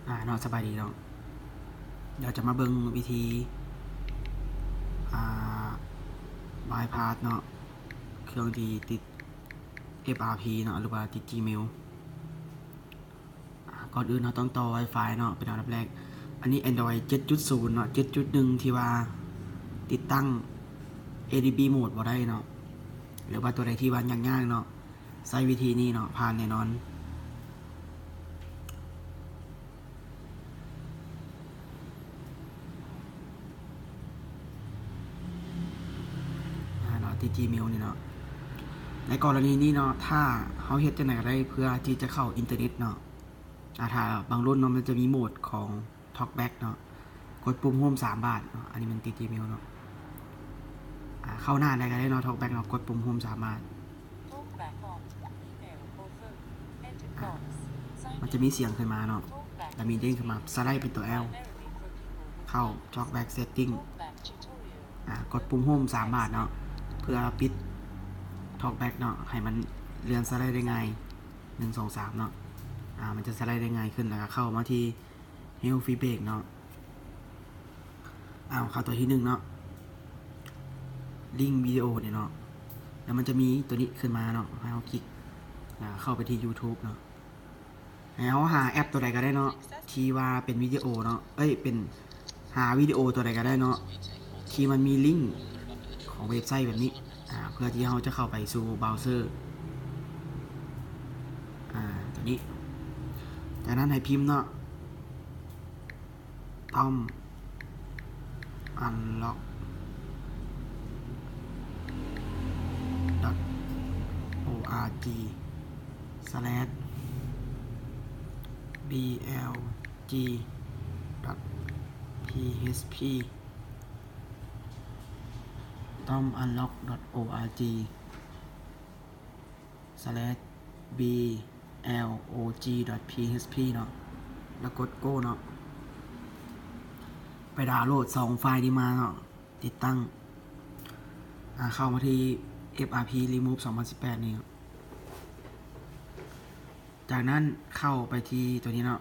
ອາເນາະ ສະບາຍດີເນາະ ດຽວຈະມາເບິ່ງວິທີ ອາ ບາຍພາສເນາະ ເຄື່ອງທີ່ຕິດ ເອັຟອາພີ ເນາະ ຫຼືວ່າຕິດ Gmail. ອາ ກ່ອນອື່ນເຮົາຕ້ອງຕໍ່ Wi-Fi ເນາະ ເປັນອັນດັບແລກ. ອັນນີ້ Android ເຈັດຈຸດສູນເນາະ ເຈັດຈຸດໜຶ່ງ ທີ່ວ່າຕິດຕັ້ງ ADB mode ບໍ່ໄດ້ເນາະ ຫຼືວ່າຕົວໃດທີ່ວ່າຍາກໆເນາະ ໃຊ້ວິທີນີ້ເນາະ ຜ່ານແນ່ນອນ. ອາເນາະ ທີ່ Gmail ນີ້ເນາະ ໃນກໍລະນີນີ້ເນາະ ຖ້າເຮົາເຮັດຈັ່ງໃດກໍໄດ້ເພື່ອທີ່ຈະເຂົ້າອິນເຕີເນັດເນາະ ອາ ຖ້າບາງລຸ້ນເນາະ ມັນຈະມີໂໝດຂອງ TalkBack ເນາະ ກົດປຸ່ມໂຮມສາມບາດເນາະ ອັນນີ້ມັນຕິດ Gmail ເນາະ ອາ ເຂົ້າໜ້າໃດກໍໄດ້ເນາະ TalkBack ເນາະ ກົດປຸ່ມໂຮມສາມບາດ ມັນຈະມີສຽງຂຶ້ນມາເນາະ ແລ້ວມີເດ້ງຂຶ້ນມາ ສະໄລເປັນຕົວ L ເຂົ້າ TalkBack Setting ອາ ກົດປຸ່ມໂຮມສາມບາດເນາະ ເພື່ອປິດ TalkBack ເນາະ ໃຫ້ມັນເລື່ອນສະໄລໄດ້ງ່າຍ ໜຶ່ງ ສອງ ສາມ ເນາະ ອາ ມັນຈະສະໄລໄດ້ງ່າຍຂຶ້ນ ແລ້ວກໍເຂົ້າມາທີ່ Health Feedback ເນາະ ເອົາ ເຂົ້າຕົວທີໜຶ່ງເນາະ ລິ້ງວິດີໂອນີ້ເນາະ ແລ້ວມັນຈະມີຕົວນີ້ຂຶ້ນມາເນາະ ໃຫ້ເຮົາຄລິກ ອາ ເຂົ້າໄປທີ່ YouTube ເນາະ ໃຫ້ເຮົາຫາແອັບຕົວໃດກໍໄດ້ເນາະ ທີ່ວ່າເປັນວິດີໂອເນາະ ເອີຍ ເປັນ ຫາວິດີໂອຕົວໃດກໍໄດ້ເນາະ ທີ່ມັນມີລິ້ງຂອງເວັບໄຊແບບນີ້ ອາ ເພື່ອທີ່ເຮົາຈະເຂົ້າໄປສູ່ເບຣາເຊີ ອາ ຕົວນີ້ ຈາກນັ້ນໃຫ້ພິມເນາະ tom unlock dot org slash blog dot php tom unlock dot org slash blog dot php ເນາະ ແລ້ວກົດ Go ເນາະ ໄປດາວໂຫຼດສອງໄຟລ໌ນີ້ມາເນາະ ຕິດຕັ້ງ ອາ ເຂົ້າມາທີ່ FRP Remove ສອງພັນສິບແປດນີ້ເນາະ ຈາກນັ້ນເຂົ້າໄປທີ່ຕົວນີ້ເນາະ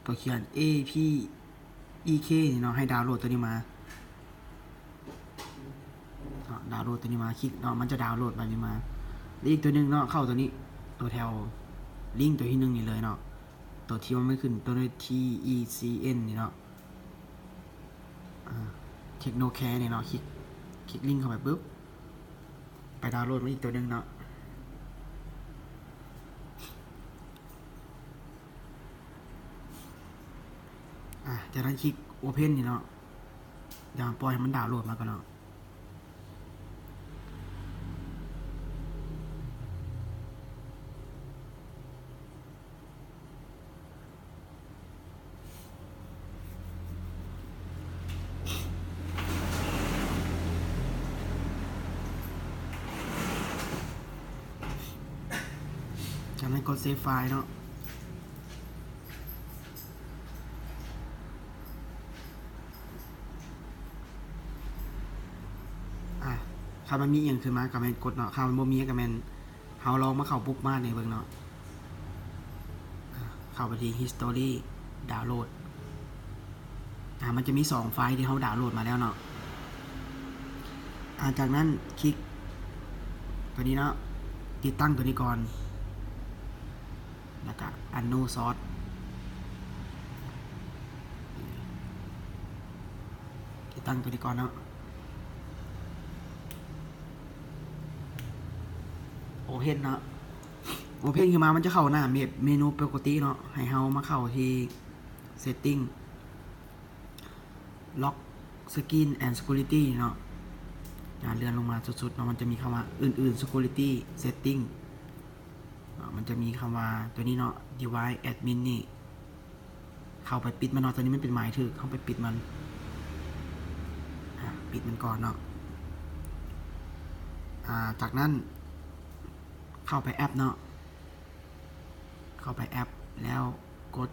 ຕົວຂຽນ APEK ນີ້ເນາະ ໃຫ້ດາວໂຫຼດຕົວນີ້ມາເນາະ ດາວໂຫຼດຕົວນີ້ມາ ຄລິກເນາະ ມັນຈະດາວໂຫຼດແບບນີ້ມາ ແລະ ອີກຕົວໜຶ່ງເນາະ ເຂົ້າຕົວນີ້ ຕົວແຖວລິ້ງຕົວທີໜຶ່ງນີ້ເລີຍເນາະ ຕົວທີ່ວ່າມັນຂຶ້ນຕົວ TECN ນີ້ເນາະ ອາ Technocare ນີ້ເນາະ ຄລິກ ຄລິກລິ້ງເຂົ້າໄປປຶບ ໄປດາວໂຫຼດມາອີກຕົວໜຶ່ງເນາະ ອາ ຈາກນັ້ນຄລິກ Open ນີ້ເນາະ ດຽວປ່ອຍໃຫ້ມັນດາວໂຫຼດມາກ່ອນເນາະ ຈາກນັ້ນກົດ Save File ເນາະ ອາ ຖ້າມັນມີອີ່ຫຍັງຂຶ້ນມາກໍແມ່ນກົດເນາະ ຖ້າມັນບໍ່ມີກໍແມ່ນ ເຮົາລອງມາເຂົ້າ Bookmark ນີ້ເບິ່ງເນາະ ອາ ເຂົ້າໄປທີ່ History Download ອາ ມັນຈະມີສອງໄຟລ໌ທີ່ເຮົາດາວໂຫຼດມາແລ້ວເນາະ ອາ ຈາກນັ້ນຄລິກຕົວນີ້ເນາະ ຕິດຕັ້ງຕົວນີ້ກ່ອນ ແລ້ວກະ Unknown Source ຕິດຕັ້ງຕົວນີ້ກ່ອນເນາະ Open ເນາະ Open ຂຶ້ນມາ ມັນຈະເຂົ້າໜ້າເມ ເມນູປົກກະຕິເນາະ ໃຫ້ເຮົາມາເຂົ້າທີ່ Setting Lock Screen and Security ເນາະ ອາ ເລື່ອນລົງມາສຸດໆເນາະ ມັນຈະມີຄຳວ່າ ອື່ນໆ Security Setting ເນາະ ມັນຈະມີຄຳວ່າຕົວນີ້ເນາະ Device Admin ນີ້ ເຂົ້າໄປປິດມັນເນາະ ຕົວນີ້ມັນເປັນໝາຍຖືກ ເຮົາໄປປິດມັນ ອາ ປິດມັນກ່ອນເນາະ ອາ ຈາກນັ້ນເຂົ້າໄປແອັບເນາະ ເຂົ້າໄປແອັບ ແລ້ວກົດ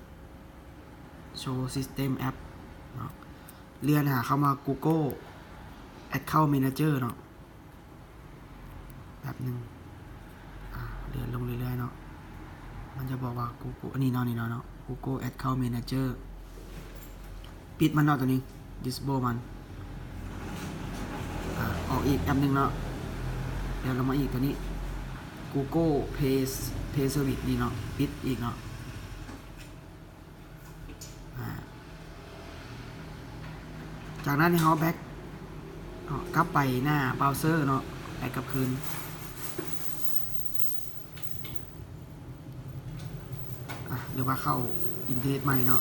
Show System App ເນາະ ເລື່ອນຫາຄຳວ່າ Google Account Manager ເນາະ ແປັບໜຶ່ງ ອາ ເລື່ອນລົງເລື້ອຍໆເນາະ ມັ ຈະບອກວ່າ Google ອັນນີ້ເນາະ ນີ້ເນາະ Google Account Manager ປິດມັນເນາະ ຕົວນີ້ disable ມັນ. ອາ ອອກອີກແອັບໜຶ່ງເນາະ ແລ້ວລົງມາອີກ ຕົວນີ້ Google Play Play Service ນີ້ເນາະ ປິດອີກເນາະ. ອາ ຈາກນັ້ນໃຫ້ເຮົາ back ເນາະ ກັບໄປໜ້າ browser ເນາະ back ກັບຄືນ ອາ ຫຼືວ່າເຂົ້າອິນເຕີເນັດໃໝ່ເນາະ.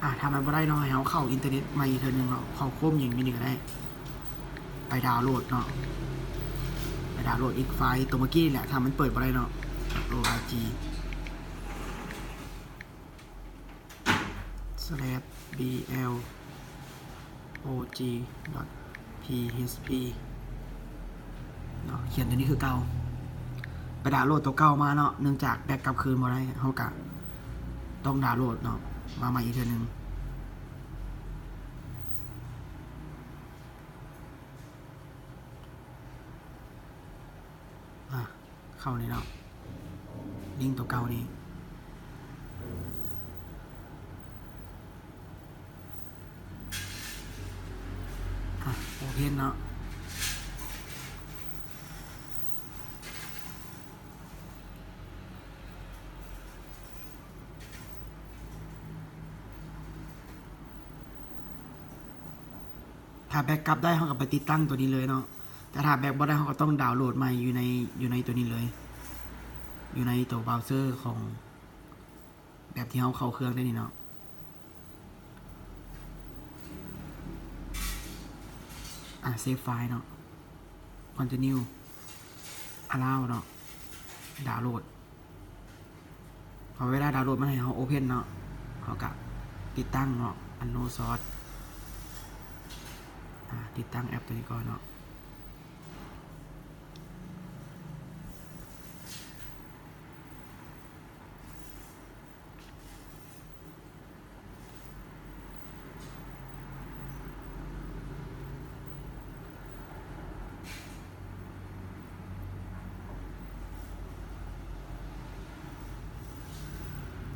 ອາ ຖ້າມັນບໍ່ໄດ້ເນາະ ໃຫ້ເຮົາເຂົ້າອິນເຕີເນັດໃໝ່ອີກເທື່ອໜຶ່ງເນາະ ເຂົ້າໂຄຣມຫຍັງຢູ່ນີ້ກໍໄດ້ ໄປດາວໂຫຼດເນາະ ໄປດາວໂຫຼດອີກໄຟລ໌ຕົວເມື່ອກີ້ນີ້ແຫຼະ ຖ້າມັນເປີດບໍ່ໄດ້ເນາະ O R G slash B L O G dot P H P ເນາະ ຂຽນຕົວນີ້ຄືເກົ່າ ໄປດາວໂຫຼດຕົວເກົ່າມາເນາະ ເນື່ອງຈາກ back ກັບຄືນບໍ່ໄດ້ ເຮົາກະຕ້ອງດາວໂຫຼດເນາະ ມາໃໝ່ອີກເທື່ອໜຶ່ງ. ອາ ເຂົ້ານີ້ເນາະ ລິ້ງຕົວເກົ່ານີ້ ອາ ໂອເພັນເນາະ. ຖ້າ back ກັບໄດ້ ເຮົາກໍໄປຕິດຕັ້ງຕົວນີ້ເລີຍເນາະ ແຕ່ຖ້າ back ບໍ່ໄດ້ ເຮົາກໍຕ້ອງດາວໂຫຼດໃໝ່ຢູ່ໃນ ຢູ່ໃນຕົວນີ້ເລີຍ ຢູ່ໃນຕົວ browser ຂອງ ແບບທີ່ເຮົາເຂົ້າເຄື່ອງໄດ້ນີ້ເນາະ. ອາ save file ເນາະ continue allow ເນາະ ດາວໂຫຼດ ເອົາເວລາດາວໂຫຼດມາໃຫ້ເຮົາ open ເນາະ ເຮົາກະຕິດຕັ້ງເນາະ Anno Source ອາ ຕິດຕັ້ງແອັບຕົວນີ້ກ່ອນເນາະ.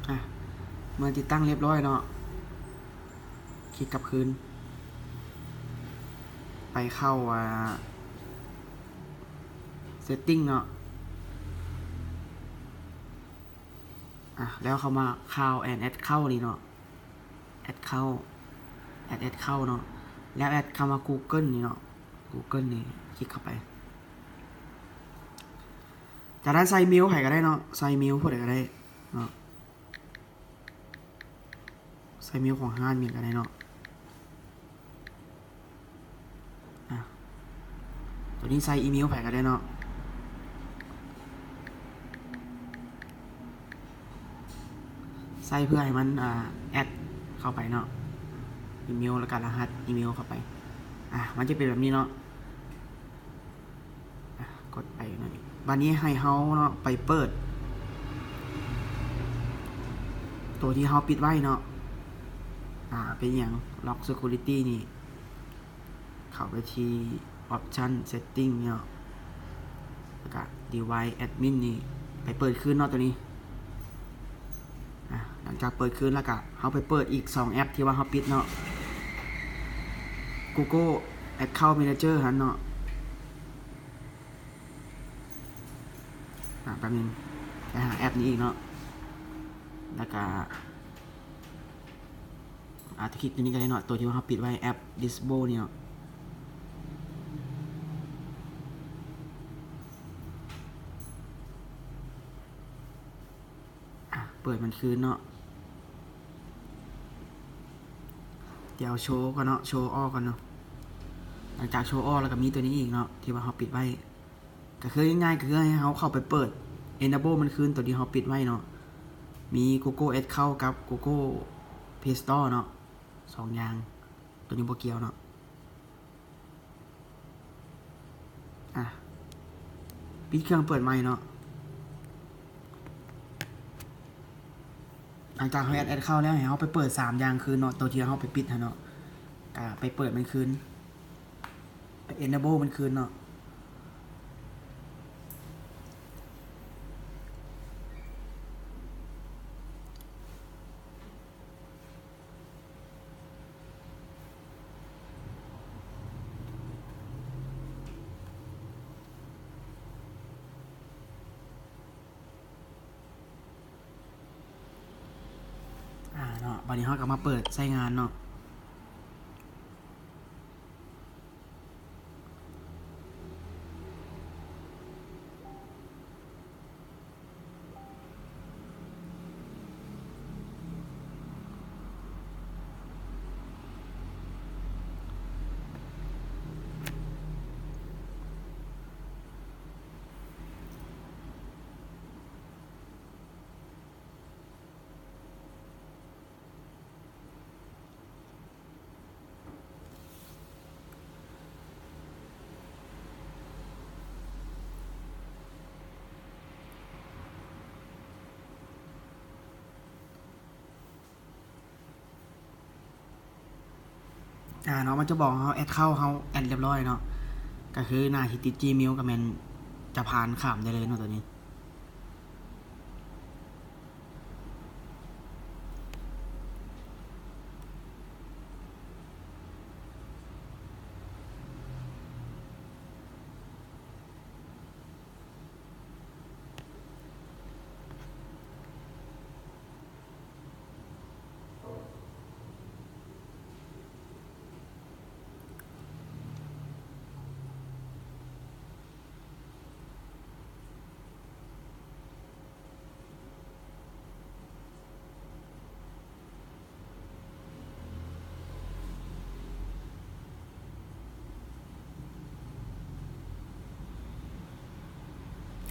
ອາ ເມື່ອຕິດຕັ້ງຮຽບຮ້ອຍເນາະ ຄລິກກັບຄືນ ໄປເຂົ້າ ອາ setting ເນາະ. ອາ ແລ້ວເຂົ້າມາ Cloud and Add ເຂົ້ານີ້ເນາະ Add ເຂົ້າ Add Add ເຂົ້າເນາະ ແລ້ວ Add ເຂົ້າມາ Google ນີ້ເນາະ Google ນີ້ ຄລິກເຂົ້າໄປ. ຈາກນັ້ນໃສ່ອີເມວໃຜກໍໄດ້ເນາະ ໃສ່ອີເມວຜູ້ໃດກໍໄດ້ເນາະ. ໃສ່ອີເມວຂອງຮ້ານຫຍັງກໍໄດ້ເນາະ ອາ ຕົວນີ້ໃສ່ອີເມວໃຜກໍໄດ້ເນາະ ໃສ່ເພື່ອໃຫ້ມັນ ອາ add ເຂົ້າໄປເນາະ ອີເມວ ແລ້ວກໍລະຫັດອີເມວເຂົ້າໄປ ອາ ມັນຈະເປັນແບບນີ້ເນາະ. ອາ ກົດໄປເນາະ ບາດນີ້ໃຫ້ເຮົາເນາະ ໄປເປີດໂຕທີ່ເຮົາປິດໄວ້ເນາະ ອາ ເປັນຫຍັງ Lock Security ນີ້ ເຂົ້າໄປທີ່ Option Setting ເນາະ ແລ້ວກະ Device Admin ນີ້ ໄປເປີດຄືນເນາະ ໂຕນີ້. ອາ ຫຼັງຈາກເປີດຄືນແລ້ວກະ ເຮົາໄປເປີດອີກສອງແອັບທີ່ວ່າເຮົາປິດເນາະ Google Account Manager ຫັ້ນເນາະ. ອາ ແປັບໜຶ່ງ ໄປຫາແອັບນີ້ອີກເນາະ ແລ້ວກະ ອາດຈະຄລິກຕົວນີ້ກໍໄດ້ເນາະ ໂຕທີ່ວ່າເຮົາປິດໄວ້ ແອັບ Disable ນີ້ເນາະ. ອາ ເປີດມັນຄືນເນາະ ດຽວໂຊກ່ອນເນາະ ໂຊອອກກ່ອນເນາະ. ຫຼັງຈາກໂຊອອກແລ້ວກໍມີຕົວນີ້ອີກເນາະ ທີ່ວ່າເຮົາປິດໄວ້ ກໍຄືງ່າຍໆ ກໍຄືໃຫ້ເຮົາເຂົ້າໄປເປີດ Enable ມັນຄືນ ຕົວທີ່ເຮົາປິດໄວ້ເນາະ ມີ Google Account ກັບ Google Play Store ເນາະ ສອງຢ່າງ ຕົວນີ້ບໍ່ກ່ຽວເນາະ. ອາ ປິດເຄື່ອງເປີດໃໝ່ເນາະ. ຫຼັງຈາກເຮົາແອັດ ແອັດເຂົ້າແລ້ວ ໃຫ້ເຮົາໄປເປີດສາມຢ່າງຄືນເນາະ ໂຕທີ່ເຮົາໄປປິດຫັ້ນເນາະ ກະໄປເປີດມັນຄືນ ໄປ enable ມັນຄືນເນາະ. ອາ ເນາະ ບາດນີ້ເຮົາກໍມາເປີດໃຊ້ງານເນາະ. ອາ ເນາະ ມັນຈະບອກເຮົາແອັດເຂົ້າ ເຮົາແອັດຮຽບຮ້ອຍເນາະ ກະຄືໜ້າທີ່ຕິດ Gmail ກະແມ່ນຈະຜ່ານຂ້າມໄດ້ເລີຍເນາະ ໂຕນີ້.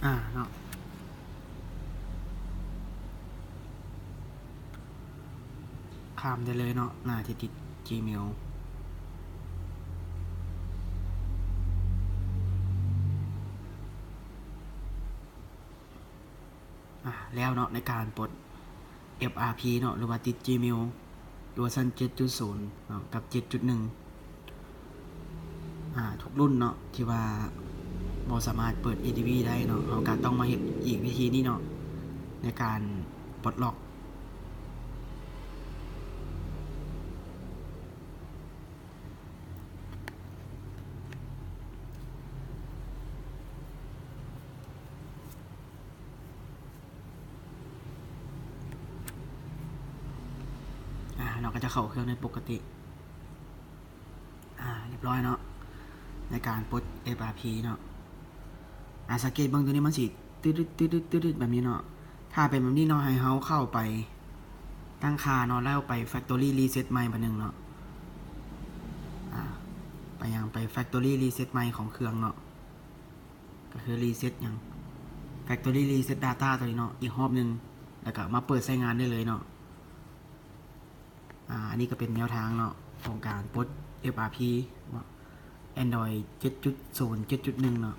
ອາ ເນາະ ຂ້າມໄດ້ເລີຍເນາະ ໜ້າທີ່ຕິດ Gmail. ອາ ແລ້ວເນາະ ໃນການປົດ FRP ເນາະ ຫຼືວ່າຕິດ Gmail ເວີຊັນ ເຈັດຈຸດສູນ ເນາະ ກັບ ເຈັດຈຸດໜຶ່ງ ອາ ທຸກລຸ້ນເນາະ ທີ່ວ່າບໍ່ສາມາດເປີດ ADB ໄດ້ເນາະ ເຮົາກະຕ້ອງມາເຮັດອີກວິທີນີ້ເນາະ ໃນການປົດລັອກ. ອາ ເນາະ ກະຈະເຂົ້າເຄື່ອງໄດ້ປົກກະຕິ. ອາ ຮຽບຮ້ອຍເນາະ ໃນການປົດ FRP ເນາະ. ອາ ສັງເກດເບິ່ງໂຕນີ້ ມັນຊິຕຶດໆໆໆແບບນີ້ເນາະ. ຖ້າເປັນແບບນີ້ເນາະ ໃຫ້ເຮົາເຂົ້າໄປຕັ້ງຄ່າເນາະ ແລ້ວໄປ factory reset ໃໝ່ບາດໜຶ່ງເນາະ. ອາ ໄປຫຍັງ ໄປ factory reset ໃໝ່ຂອງເຄື່ອງເນາະ ກະຄື reset ຫຍັງ factory reset data ໂຕນີ້ເນາະ ອີກຮອບໜຶ່ງ ແລ້ວກະມາເປີດໃຊ້ງານໄດ້ເລີຍເນາະ. ອາ ອັນນີ້ກະເປັນແນວທາງເນາະ ຂອງການປົດ FRP ເນາະ Android ເຈັດຈຸດສູນ ເຈັດຈຸດໜຶ່ງເນາະ.